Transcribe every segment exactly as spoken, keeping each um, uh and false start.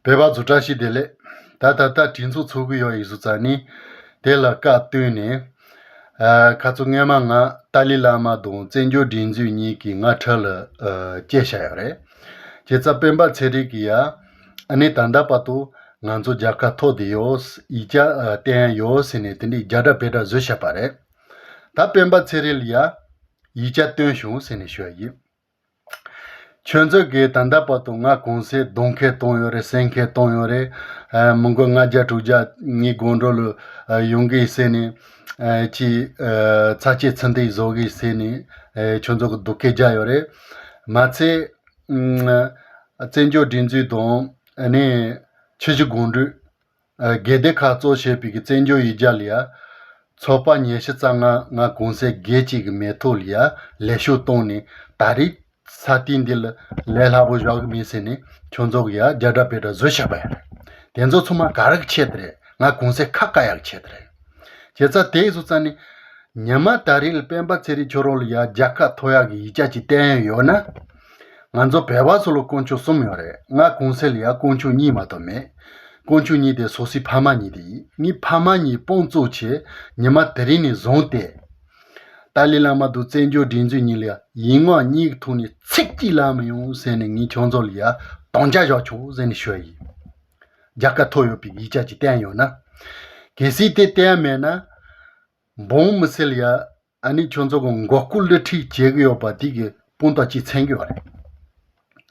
བོད་པ་ཚོ་བཀྲ་ཤིས་བདེ་ལེགས། ད་ད་ལྟ་གྲོས་ཚོགས་ཚོགས་ཀྱི་ཡོད་ཡིན་སོང་ཙང་ནི། དེ་ལ་བཀའ་བཏོན་ནས། ཨ། ཁ་ཚོ་སྔོན་མ་ང་ཏཱ་ལའི་བླ་མ་དང་བཙན་བྱོལ་སྒྲིག་འཛུགས་གཉིས་ཀྱི་ང་ཁྲི་ལ་ཨ་བསྐྱལ་བཞག་ཡོད་རེད། བྱས་ཙང་སྤེན་པ་ཚེ་རིང་གིས་ཡ། ཨ་ནི་ད་ལྟ་བར་དུ་ང་ཚོ་རྒྱལ་ཁ་ཐོབ་བསྡད་ཡོད། ཡིག་ཆ་ཨ་བསྟན་ཡོད་ཟེར་ནས་དེ་འདྲའི་རྒྱ་སྒྲ་བེ་སྒྲ་བཟོས་བཞག་པ་རེད། ད་སྤེན་པ་ཚེ་རིང་ལ་ཡ། ཡིག་ཆ་བཏོན་བྱུང་ཟེར་ནས་ཞུ་ཡ་ཡིན། ཁྱོད་ཚོ་གིས་ད་ལྟ་བར་དུ་ང་གུང་སེང་རྡུང་ཁ་བཏང་ཡོད་རེད། བསད་ཁ་བཏང་ཡོད་རེད། ཨ། མི་མགོ་ལྔ་བརྒྱ་དྲུག་བརྒྱ་ངའི་སྒོ་འགྲམ་ལ་ཨ་ཡོང་གི་ཟེར་ནས། ཨ། ཅིག་ཨ་ཚ་གྱང་ཚིག་འདི་བཟོ་གི་ཟེར་ནས། ཨ། ཁྱོད་ཚོ་གིས་སྡུག་སྐད་རྒྱག་ཡོད་རེད། མ་ཚད། ཨ། བཙན་བྱོལ་སྒྲིག་འཛུགས་དང་ཨ་ནི་ཆུ་བཞི་སྒང་དྲུག་ཨ། དགེ་སྡེ་ཁག་གཙོ་བྱས་པའི་གི་བཙན་བྱོལ་ཡུལ་གྱར་ལ་ཡ། ཚོགས་པ་ཉི་ཤུ་རྩ་ལྔ་ང་གུང་སེང་སྒེར་གཅིག་གི་མིང་ཐོག་ལ་ཡ་ལས་ཤོག་བཏང་ནས། ད་རེས་ས་སྟེང་འདི་ལ་ལས་སླ་པོ་བཞག་གི་མིན་ཟེར་ནས་ཁྱོད་ཚོ་གིས་ཡ་རྒྱ་སྒྲ་བེ་སྒྲ་བཟོས་བཞག་པ་ཡ་རེད། དེ་ཚོ་ཚང་མ་ག་རེ་གི་ཆེད་དུ་རེད། ང་གུང་སེང་ཁ་བཀག་ཡག་གི་ཆེད་དུ་རེད། བྱས་ཙང་དེ་བཟོ་ཙང་ནི། ཉི་མ་ད་རེས་ལ་སྤེན་པ་ཚེ་རིང་ཁྱོད་རང་ལ་ཡ་རྒྱལ་ཁ་ཐོབ་ཡག་གི་ཡིག་ཆ་ཅིག་བསྟན་ཡོད་ན། ང་ཚོ་བོད་པ་ཚོ་ལ་དཀོན་མཆོག་གསུམ་ཡོད་རེད། ང་གུང་སེང་ལ་ཡ་དཀོན་མཆོག་གཉིས་མ་གཏོགས་མེད། དཀོན་མཆོག་གཉིས་དེ་སོ་སོའི་ཕ་མ་གཉིས་དེ་ཡིན། ངའི་ཕ་མ་གཉིས་དཔུང་བཙུགས་བྱས་ཉི་མ་དེ་རིང་ནས་བཟུང་སྟེ། ཏཱ་ལའི་བླ་མ་དང་བཙན་བྱོལ་སྒྲིག་འཛུགས་གཉིས་ལ་ཡ་ཡིག་ངག་གཉིས་ཀྱི་ཐོག་ནས་ཚིག་གཅིག་ལབ་མི་ཡོང་ཟེར་ནས་ངས་ཁྱོད་ཚོ་ལ་ཡ་དམ་བཅའ་བཞག་ཆོག་ཟེར་ནས་ཞུ་ཡ་ཡིན། རྒྱལ་ཁ་ཐོབ་ཡོད་པའི་ཡིག་ཆ་ཅིག་བསྟན་ཡོད་ན། གལ་སྲིད་དེ་བསྟན་མེད་ན། འབངས་མི་སེར་ལ་ཡ། ཨ་ནི་ཁྱོད་ཚོ་གི་མགོ་སྐོར་སླུ་ཁྲིད་བྱེད་ཀྱི་ཡོད་པ་དེ་གི་དཔང་རྟགས་ཅིག་མཚོན་གྱི་ཡོད་རེད།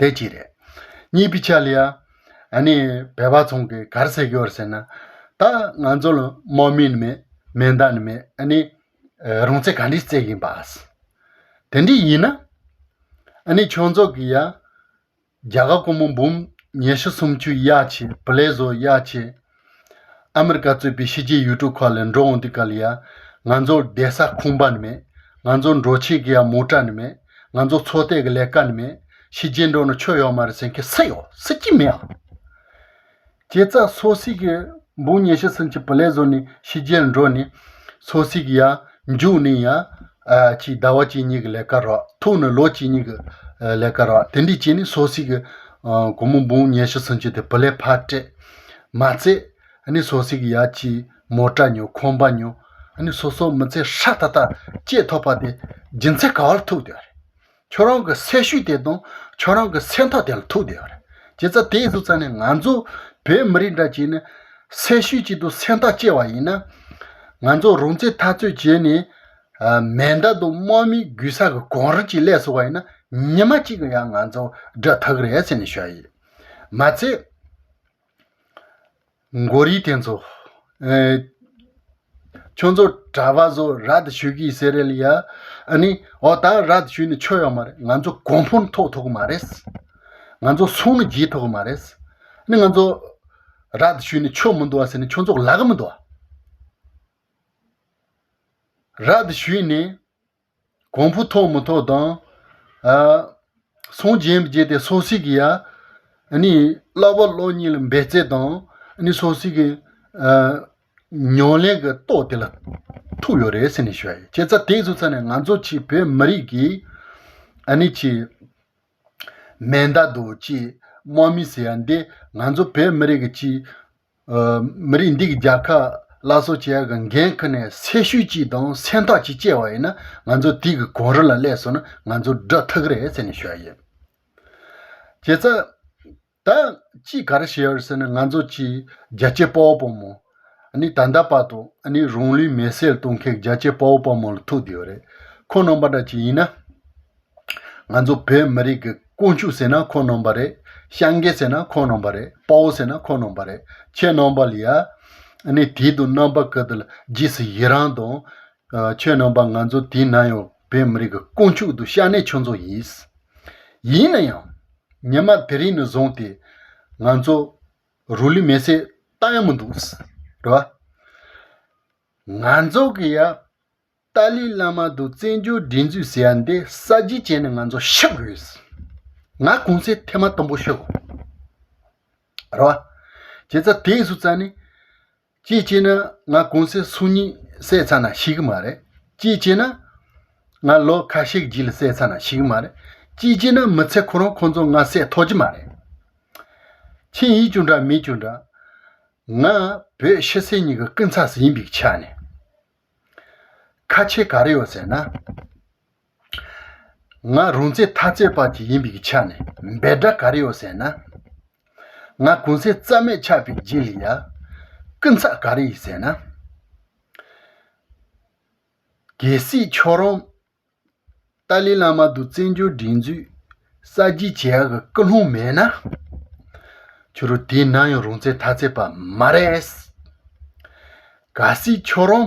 དེ་གཅིག་རེད། གཉིས་པའི་ཆ་ལ་ཡ། ཨ་ནི་བོད་པ་ཚོ་གིས་ག་རེ་ཟེར་གྱི་ཡོད་རེད་ཟེར་ན། ད་ང་ཚོ་ལ་དམག་མི་ནི་མེད། མེ་མདའ་ནི་མེད། ཨ་ནི་རང་བཙན་ག་འདྲས་རྩོད་ཀྱི་ཡིན་པ། དེ་འདྲས་ཡིན་ན། ཨ་ནི་ཁྱོད་ཚོ་གིས་ཡ། རྒྱ་གར་སྒོར་མོ་འབུམ་ཉི་ཤུ་སུམ་ཅུ་གཡར་བྱས། བུ་ལོན་བཟོ་གཡར་བྱས། ཨ་མི་རི་ཀ་གཙོས་པའི་ཕྱི་རྒྱལ་ཡུལ་གྲུ་ཁག་ལ་འགྲོ་འོང་དུས་སྐབས་ལ་ཡ། ང་ཚོར་བསྡད་ས་ཁང་པ་ནི་མེད། ང་ཚོར་འགྲོ་ཆས་ཀྱི་ཡ་མོ་ཊ་ནི་མེད། ང་ཚོ་འཚོ་སྟེགས་ཀྱི་ལས་ཀ་ནི་མེད། ཕྱི་རྒྱལ་འགྲོ་ན་ཆོ་ཡོད་མ་རེད་ཟེར་མཁན་སུ་ཡོད། སུ་གཅིག་མེད་ཨ། བྱས་ཙང་སོ་སོ་གི་འབུམ་ཉི་ཤུ་སུམ་ཅུ་བུ་ལོན་བཟོ་ནས་ཕྱི་རྒྱལ་འགྲོ་ནས། སོ་སོ་གི་ཡ་མཇུག་ནས་ཡ། ཨ། ཅིག་ཟླ་བ་གཅིག་གཉིས་ཀྱི་ལས་ཀ་རག། ཐུག་ནས་ལོ་གཅིག་གཉིས་ཀྱི་ཨ་ལས་ཀ་རག། དེ་འདྲས་བྱས་ནས་སོ་སོ་གི་ཨ་སྒོར་མོ་འབུམ་ཉི་ཤུ་སུམ་ཅུ་དེ་བུ་ལོན་ཕར་སྤྲད། མ་ཚད། ཨ་ནི་སོ་སོ་གི་ཡ་ཅིག་མོ་ཊ་ཉོ། ཁང་པ་ཉོ། ཨ་ནི་སོ་སོ་མི་ཚེ་ཧྲ་ཏག་ཏག་སྐྱེལ་ཐུབ་པ་དེ་རྒྱུ་མཚན་ག་བ་ལ་ཐུག་བསྡད་ཡོད་རེད། ཁྱོད་རང་གི་སེམས་ཤུགས་དེ་དང་ཁྱོད་རང་གི་སེམས་ཐག་དེ་ལ་ཐུག་བསྡད་ཡོད་རེད། བྱས་ཙང་དེ་བཟོ་ཙང་ནས་ང་ཚོ་བོད་མི་རིགས་འདྲ་བྱས་ནས་སེམས་ཤུགས་གཅིག་དང་སེམས་ཐག་བཅད་པ་ཡིན་ན། ང་ཚོ་རང་བཙན་འཐབ་རྩོད་བྱས་ནས། ཨ། མེ་མདའ་དང་དམག་མི་རྒུད་ས་གི་གངས་རི་གཅིག་སླེབས་སོང་བ་ཡིན་ན། ཉི་མ་གཅིག་གི་ཡང་ང་ཚོ་སྒྲུབ་ཐུབ་ཀྱི་རེད་ཟེར་ནས་ཞུ་ཡ་ཡིན། མ་ཚད། མགོ་རིལ་དེ་ཚོ། ཨེ། ཁྱོད་ཚོ་གྲྭ་པ་ཚོ་ར་དེ་ཞུ་གི་ཟེར་རེད་ལ་ཡ། ཨ་ནི་འོ་ད་ར་དེ་ཞུས་ནས་ཆོ་ཡོད་མ་རེད། ང་ཚོ་གོང་འཕེལ་ཐོག་ཐུབ་ཀྱི་མ་རེད། ང་ཚོ་སོང་ནས་རྒྱས་ཐུབ་ཀྱི་མ་རེད། ཨ་ནི་ང་ཚོ་ར་དེ་ཞུས་ནས་ཆོ་མི་འདུག་བ་ཟེར་ནས་ཁྱོད་ཚོ་ལབ་ཀྱི་མི་འདུག་བ། ར་དེ་ཞུས་ནས། གོང་འཕེལ་ཐོག་མི་ཐོག་དང་། ཨ། སོང་རྗེས་མི་རྗེས་དེ་སོ་སོ་གི་ཡ། ཨ་ནི་བསླབ་པ་སློབ་གཉེར་ལ་འབད་བརྩོན་དང་། ཨ་ནི་སོ་སོ་གི། ཨ། ཉམས་ལེན་གྱི་ཐོག་དེ་ལ་ཐུག་ཡོད་རེད་ཟེར་ནས་ཞུ་ཡ་ཡིན། བྱས་ཙང་དེ་བཟོ་ཙང་ནས་ང་ཚོ་ཕྱི་བོད་མི་རིགས་ཀྱི། ཨ་ནི་ཕྱི། མེ་མདའ་དང་ཅིག་དམག་མི་ཟེར་ཡ་འདི་ང་ཚོ་བོད་མི་རིགས་ཀྱི་ཅིག་ཨ། མི་རིགས་འདི་གི་རྒྱལ་ཁ་སླར་གསོ་བྱེད་ཡ་གི་འགན་ཁུར་ནས་སེམས་ཤུགས་གཅིག་དང་སེམས་ཐག་གཅིག་བཅད་པ་ཡིན་ན། ང་ཚོ་དེ་གི་གངས་རི་ལ་སླེབས་སོང་ན་ང་ཚོ་སྒྲུབ་ཐུབ་ཀྱི་རེད་ཟེར་ནས་ཞུ་ཡ་ཡིན། བྱས་ཙང་ད་ཅིག་ག་རེ་བྱས་ཡོད་རེད་ཟེར་ན། ང་ཚོ་ཅིག་རྒྱལ་གཅེས་དཔའ་བོ་དཔའ་མོ། ཨ་ནི་ད་ལྟ་བར་དུ་ཨ་ནི་རང་ལུས་མེར་སྲེག་གཏོང་མཁན་རྒྱལ་གཅེས་དཔའ་བོ་དཔའ་མོ་ལ་ཐུག་བསྡད་ཡོད་རེད། ཁོང་རྣམ་པ་འདྲ་ཅིག་ཡིན་ན། ང་ཚོ་བོད་མི་རིགས་ཀྱི་དཀོན་མཆོག་ཟེར་ན་ཁོང་རྣམ་པ་རེད། སྐྱབས་མགོན་ཟེར་ན་ཁོང་རྣམ་པ་རེད། དཔའ་བོ་ཟེར་ན་ཁོང་རྣམ་པ་རེད། ཁྱེད་རྣམ་པ་ལ་ཡ། ཨ་ནི་དུས་དང་རྣམ་པ་ཀུན་ཏུ་ལ་རྗེས་སུ་ཡི་རང་དང་། ཨ། ཁྱེད་རྣམ་པ་ང་ཚོ་དུས་ནམ་ཡང་བོད་མི་རིགས་ཀྱི་དཀོན་མཆོག་དང་སྐྱབས་གནས་ཁྱོད་ཚོ་ཡིན། ཡིན་ན་ཡང་། ཉི་མ་དེ་རིང་ནས་བཟུང་སྟེ་ང་ཚོ་རང་ལུས་མེར་སྲེག་བཏང་ཡ་མི་འདུག། རེད་བ། ང་ཚོ་གི་ཡ། ཏཱ་ལའི་བླ་མ་དང་བཙན་བྱོལ་སྒྲིག་འཛུགས་ཟེར་ཡ་འདི་གསར་བརྗེ་བྱས་ནས་ང་ཚོ་ཤི་དགོས། ང་གུང་སེང་ཐེངས་མ་དང་པོ་ཤི་དགོས། རེད་བ། བྱས་ཙང་དེ་བཟོ་ཙང་ནི། གཅིག་བྱས་ན་ང་གུང་སེང་སང་ཉིན་བསད་ཚར་ན་ཤི་གི་མ་རེད། གཅིག་བྱས་ན་ང་ལོ་ཁ་ཤས་རྗེས་ལ་བསད་ཚར་ན་ཤི་གི་མ་རེད། གཅིག་བྱས་ན་མི་ཚེ་ཁོ་རང་ཁོ་ཚོ་ང་བསད་ཐུབ་ཀྱི་མ་རེད། ཁྱེད་ཡིན་རྒྱུ་འདྲ་མིན་རྒྱུ་འདྲ། ང་བོད་ཕྱི་གསལ་གཉིས་ཀྱི་སྐུ་ཚབ་ཡིན་པའི་ཆ་ནས། ཁ་ཆེ་ག་རེ་ཡོད་ཟེར་ན། ང་རང་བཙན་འཐབ་རྩོད་པ་ཅིག་ཡིན་པའི་ཆ་ནས་འབོད་སྒྲ་ག་རེ་ཡོད་ཟེར་ན། ང་གོང་གསལ་རྩ་མེད་ཆགས་པའི་རྗེས་ལ་ཡ། སྐུ་ཚབ་ག་རེ་ཡིན་ཟེར་ན། གལ་སྲིད་ཁྱོད་རང་ཏཱ་ལའི་བླ་མ་དང་བཙན་བྱོལ་སྒྲིག་འཛུགས་གསར་བརྗེ་བྱེད་ཡག་གི་ཀུན་སློང་མེད་ན། ཁྱོད་རང་དུས་ནམ་ཡང་རང་བཙན་འཐབ་རྩོད་པ་མ་རེད། གལ་སྲིད་ཁྱོད་རང་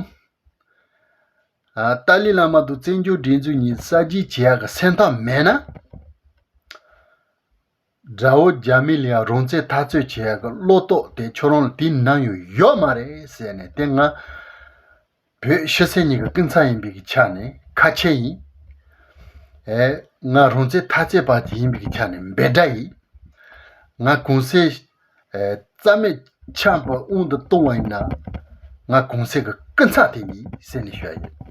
ཨ། ཏཱ་ལའི་བླ་མ་དང་བཙན་བྱོལ་སྒྲིག་འཛུགས་གཉིས་གསར་བརྗེ་བྱེད་ཡག་གི་སེམས་ཐག་མེད་ན། དགྲ་བོ་རྒྱ་མི་ལ་ཡང་རང་བཙན་འཐབ་རྩོད་བྱེད་ཡག་གི་བློ་སྟོབས་དེ་ཁྱོད་རང་ལ་དུས་ནམ་ཡང་ཡོད་མ་རེད་ཟེར་ནས། དེ་ང་བོད་ཕྱི་གསལ་གཉིས་ཀྱི་སྐུ་ཚབ་ཡིན་པའི་ཆ་ནས་ཁ་ཆེ་ཡིན། ཨེ། ང་རང་བཙན་འཐབ་རྩོད་པ་ཅིག་ཡིན་པའི་ཆ་ནས་འབོད་སྒྲ་ཡིན། ང་གོང་གསལ་ཨེ། རྩ་མེད་ཆགས་པའི་དབང་དུ་གཏོང་བ་ཡིན་ན། ང་གོང་གསལ་གྱི་སྐུ་ཚབ་དེ་ཡིན་ཟེར་ནས་ཞུ་ཡ་ཡིན།